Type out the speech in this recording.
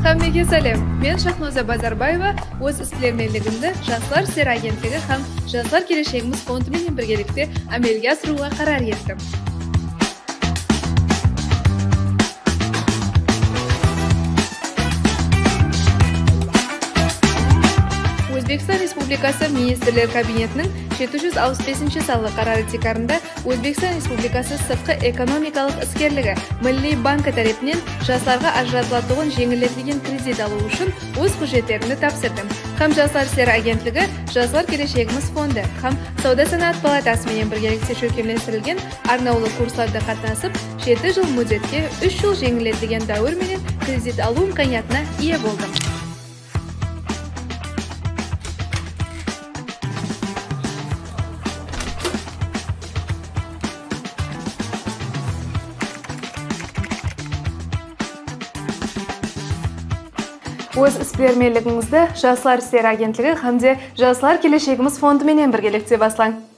Hammaga salom. Men Shahnoza Bazarbayeva o'z isbilermenligimni Jaslar ishlari agentligi ham Jaslar kelajagimiz fondi bilan birgalikda amalga oshiruvga qaror etdim. O'zbekiston Respublikasi Ministrler Kabinetining 765-sonli qarori tiykarında O'zbekiston Respublikasi Sırtqı ekonomikalıq iskerligi Milliy banki tárepinen jaslarga ajıratılatuǵın jeńilletilgen kredit alıw ushın óz hújjetlerimdi tapsırdım. Hám Jaslar ishlari agentligi, Jaslar kelajagimiz fondı hám Sawda-sanaat palatası menen birgelikte shólkemlestirilgen arnawlı kurslarda qatnasıp, 7 jıl múddetke 3 jıl jeńilletilgen dáwir menen kredit alıw imkaniyatına iye boldım. Óz isbilermenliginizdi Jaslar ishlari agentligi hamda Jaslar kelajagimiz fondi menen birgelikte baslang.